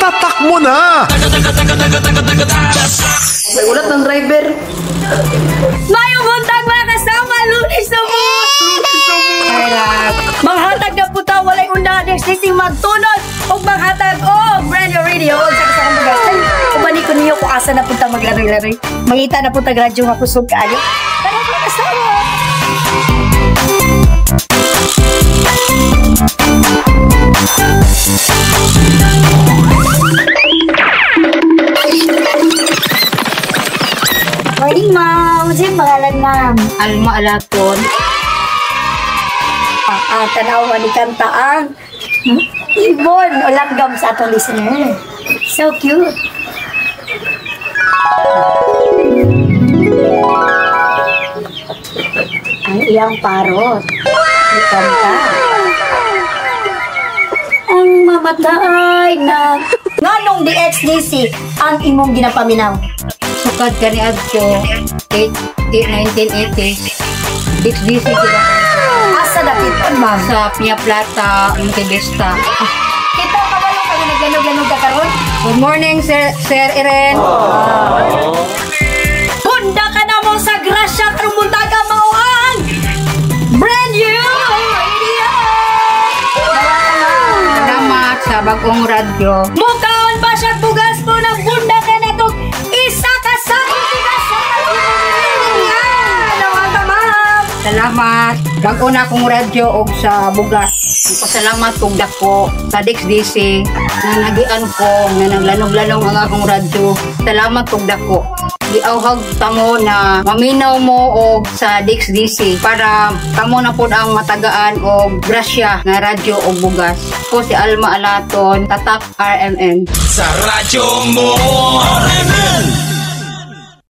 Itatak mo na! May ulat ng driver. Mayong buntag, mga kasama, Lunes na mo! Manghatag na puta, walay una, DXDC magtunod og manghatag og brand new radio og sa kasang bugas. Ay, ubani ko niyo kung asa na punta maglaroy-laroy. Mangita na punta radyo nga kusog kaayo. Tara, mga kasama! Morning, ma'am. Sino pangalan, ma'am? Alma Alaton. Tanaw ni kanta ang ibon o langgam sa atong listener. So cute. Ang iyang parot. Ni kanta. Ang mamatay na nganong DXDC ang imong ginapaminaw? Sukad kaniadto 1980s. DXDC sila. Asa dapit ma'am? Sa Pia Plata, Montevista. Kita kabalo kami naglanog-lanog ka karon. Good morning, Sir Iren. Bunda ka na mo sa grasya karong buntaga mao ang brand new radio. Salamat sa bagong radyo. Mukaon ba siya bugas po ng bunda ka na to isa ka sa bugas sa ma'am. Salamat. Bago na akong radyo og sa bugas. Pasalamat kog dako sa DXDC na nagian ko nga naglanog-lanog ang akong radyo. Salamat kog dako. Giauhag kamo na maminaw mo og sa DXDC para kamo na pud ang matagaan og grasya nga radyo og bugas. Ko si Alma Alaton, Tatak RMN. Sa radyo mo, RMN.